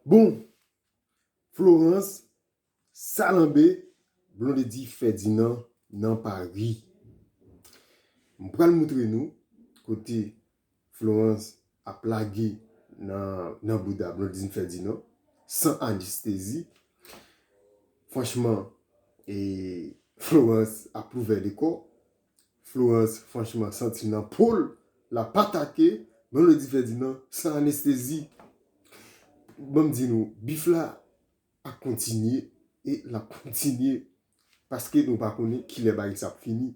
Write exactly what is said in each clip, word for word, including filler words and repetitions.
Bon, Florence salanbe Blondedy Ferdinand nan Paris. M pral moutre nou kote Florence ap lage nan, nan bouda Blondedy Ferdinand san anestezi. Franchman, e Florence ap ouvè dekò. Florence, franchman, santi l nan po l, l ap atake Blondedy Ferdinand san anestezi. Ban m di nou, bif la ap kontinye e l ap kontinye paske nou pa konnen kilè bagay sa ap fini.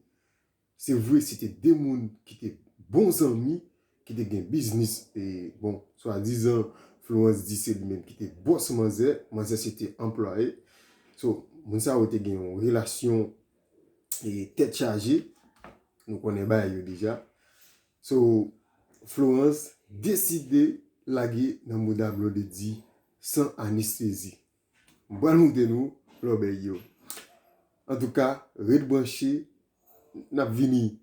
Se vre, se te de moun ki te bon zanmi, ki te gen biznis, e bon, swadizan, Florence di se li menm ki te bòs manzè, manzè se te anplwaye. So, moun sa yo te gen yon relasyon e tèt chaje, nou konnen bagay yo deja. So, Florence deside lage nan mouda Blondedy san anestezi. M pral moutre nou lòbèy yo. Antouka, ret branche, n ap vini.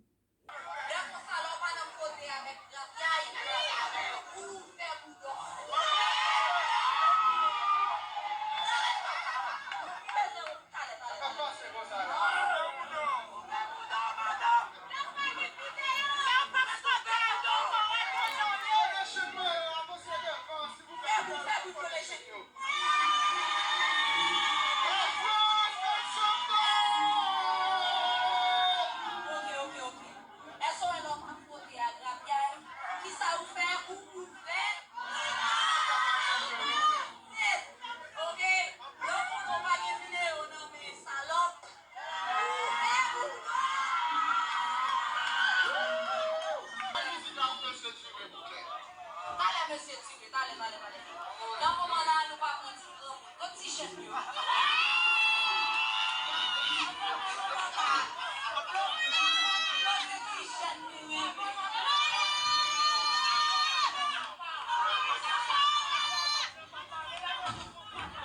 Ok, ok, ok. Èske w wè lè w pa fwote a grapyay? Kisa ou fè? Ou ouvè? Ok. Yo konnen w pa gen videyo nan men, salòp. Ou ouvè bouda. Talè mesye tire, talè, talè, talè. Nan moman la, nou pa pran ti granmoun. Kot ti jèn yo? Yo se ti jèn nou renmen.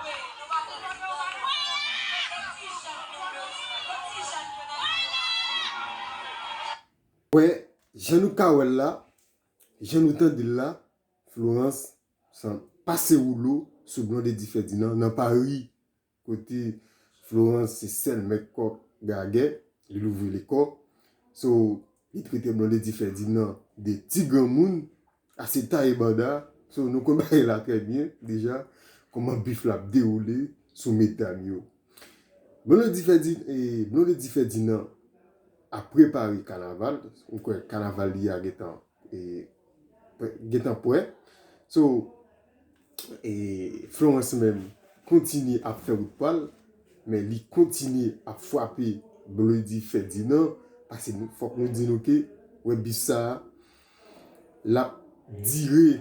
Wi, nou pa pran ti granmoun. Kot ti jèn nou bezwen? Kot ti jèn yo nan moman? Wè, jan nou ka wè l la, jan nou tande l la, Florence san pase woulo sou Blondedy Ferdinand nan Paris, kote Florence se sèl mèt kòk gagè, li louvri lekò. So, li trete Blondedy Ferdinand de ti granmoun, ase taye banda. So, nou konn bagay la trè byen deja, kòman bif la ap dewoule sou medam yo. Blondedy Ferdi-, e, Blondedy Ferdinand ap prepare kanaval. Ou kwè kanaval li a gentan, e, gentan prè. So, e, Florence menm kontinye ap fè wout pa l, men li kontinye ap frape Blondedy Ferdinand, paske nou, fòk nou di nou ke, wè, bif sa a, l ap dire.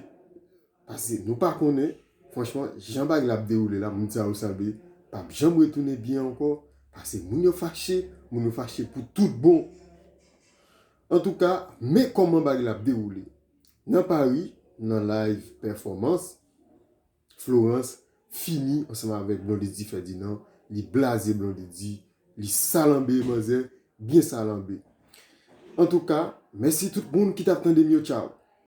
Paske nou pa konnen, franchman, jan bagay la ap dewoule la, moun sa yo sanble p ap janm retounen byen ankò, paske moun yo fache, moun yo fache pou tout bon. Antouka, men kòman bagay la ap dewoule. Nan Paris, nan live pèfòmans, Florence fini ansanm avèk Blondedy Ferdinand, li blaze Blondedy, li salanbe manzè, byen salanbe. Antouka, mèsi tout moun ki t ap tande m yo, tchaw.